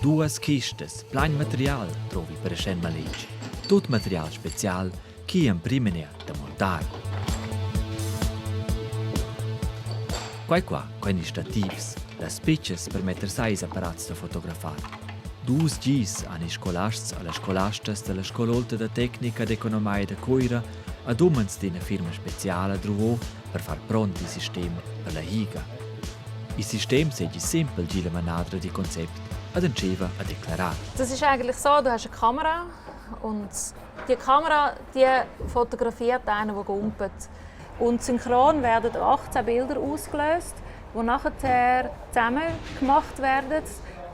Duas chistas plain material drovi per aschen maletg. Tut material special chi emprima da montar. Quai qua, quai stativs, las pitschas per metter sai ils apparats da fotografar. Dus gis han ils scolasts e las scolastas dalla Scol'olta da tecnica d'economia da Cuira ad umens d'ina firma speciala druvò per far pront il sistem per la higa. Il sistem seigi simpel, gi la manadra dil concept ad entscheiva a declarar. Das ist eigentlich so, du hast eine Kamera und die Kamera die fotografiert einen, der gumpet. Und synchron werden 18 Bilder ausgelöst, die nachher zusammen gemacht werden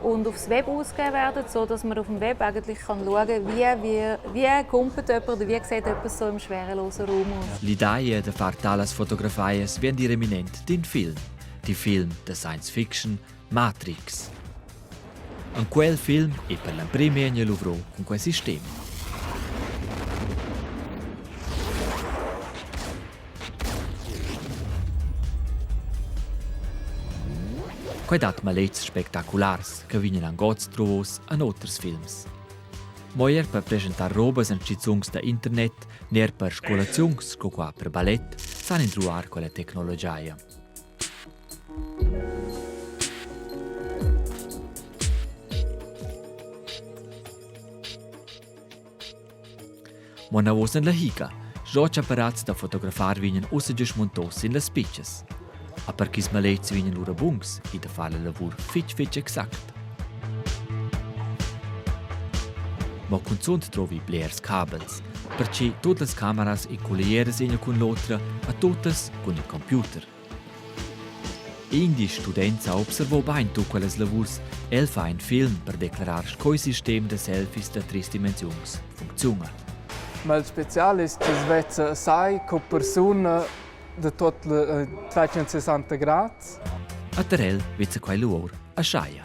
und aufs Web ausgegeben werden, sodass man auf dem Web eigentlich kann schauen kann, wie, wie, wie gumpet jemand oder wie sieht etwas so im schwerelosen Raum aus. L'idea da far talas fotografias vegn eminent d'in film, di film da science fiction Matrix. En quel film è per l'emprima egna luvrò cun quel sistem. Quai dat maletgs spectaculars che vegnan anc oz truvos en oters films. Mo er per preschentar robas en schizuns da internet ner per scolaziuns sco qua per ballet san intruar quella tecnologia. Mo anavos en la higa, sco apparats da fotografar vegnan ussa gia smontos sin las pitschas. A per ch'ils maletgs vegnan lura buns e da far la lavur fetg fetg exact. Mo cunzunt drovi blers cabels, perche tuot las cameras e colleras ina cun l'otra a tuttas cun il computer. In di students ha observò bain tut quellas lavurs. El fa in film per declarar sco il sistem da selfies da tris dimensiuns funcziuna. Ma il special es chi's vezza sai co persuna da tuot 360 grads. A tar el vezza quai lur a schaia.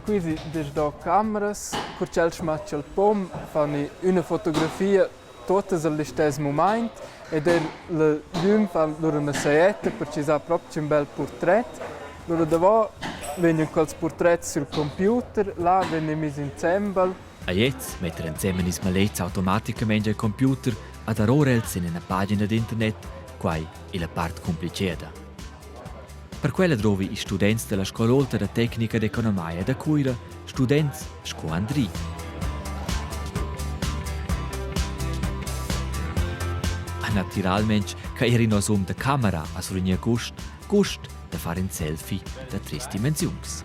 Qui do cameras, cur ch'el schmacha il pom fani üna fotografia tuottas al listess mumaint ed eir la glüm fa lura üna sajetta per chi s'ha propcha ün bel purtret. Lura davo vegnan quels purtrets sül computer, là vegna miss insembel. A gliez metter ensemen ils maletgs automaticamaing al computer a dar ora els sin ina pagina d'internet, quai è la part cumplitgeda. Per quella drovi ils students dalla Scol'olta da tecnica d'economia da Cuira, students sco Andri. A natiralmente che era in um da camera a survegnir gust, gust da far in selfie da tres dimensiuns.